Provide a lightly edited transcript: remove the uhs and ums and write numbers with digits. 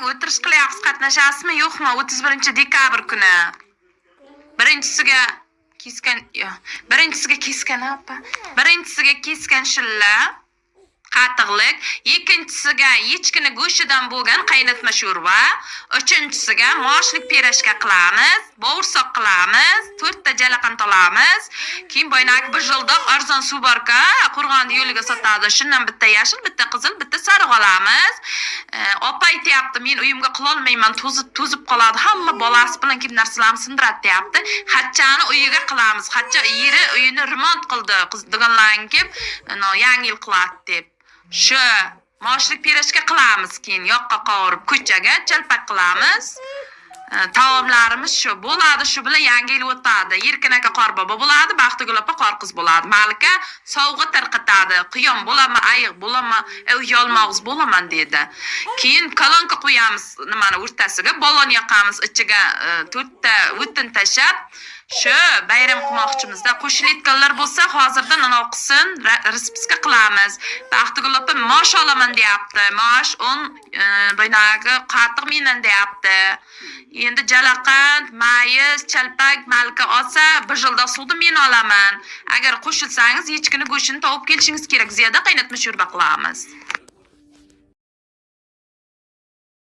O'tirish qilyapmiz, qatnashasizmi, yo'qmi? 31-dekabr kuni. Birinchisiga kesgan, yo, birinchisiga kesgan, opa. Birinchisiga kesgan shilla qatiqlik, ikkinchisiga echkini go'shtidan bo'lgan qaynatma sho'rva, uchinchisiga moshlik pirojka qilamiz, bovursoq qilamiz, to'rtta jalaqant olamiz. Keyin boyagi bir jildoq arzon suv borka, Qo'rg'onni yo'liga sotadi. Shundan bitta yashil, bitta qizil, bitta sariq olamiz. Opa aytyapti, men uyimga qilolmayman, to'zib to'zib qoladi, hamma bolasi bilan kelib narsalarni sindiradi deyapti. Xatchani uyiga qilamiz. Xatcha eri uyini remont qildi, qiz dugonlaring kelib, yangi yil qiladi deb. Shu moshlik pirojka qilamiz, keyin yoqqa qovurib ko'chaga chalpak qilamiz. Taomlarimiz shu bo'ladi, shu bilan yangi yil o'tadi. Erkin aka qorbobo bo'ladi, Baxtigul opa qor qiz bo'ladi. Malika sovg'a tarqatadi. Quyon bo'laman, ayiq bo'laman, yolmog'iz bo'laman dedi. Keyin kolonka qo'yamiz nimani o'rtasiga, balon yoqamiz, ichiga to'rtta o'tin tashlab, shu bayram qilmoqchimizda. Qo'shilayotganlar bo'lsa, hozirdan anavi qilsin, расписка qilamiz. Baxtigul opa mosh olaman deyapti. Mosh, un, boyagi qatiq mendan deyapti. Endi jalaqand, mayiz, chalpak Malika olsa, bir jilda suvni men olaman. Agar qo'shilsangiz, echkini go'shtini topib kelishingiz kerak. Ziyoda qaynatma sho'rva qilamiz.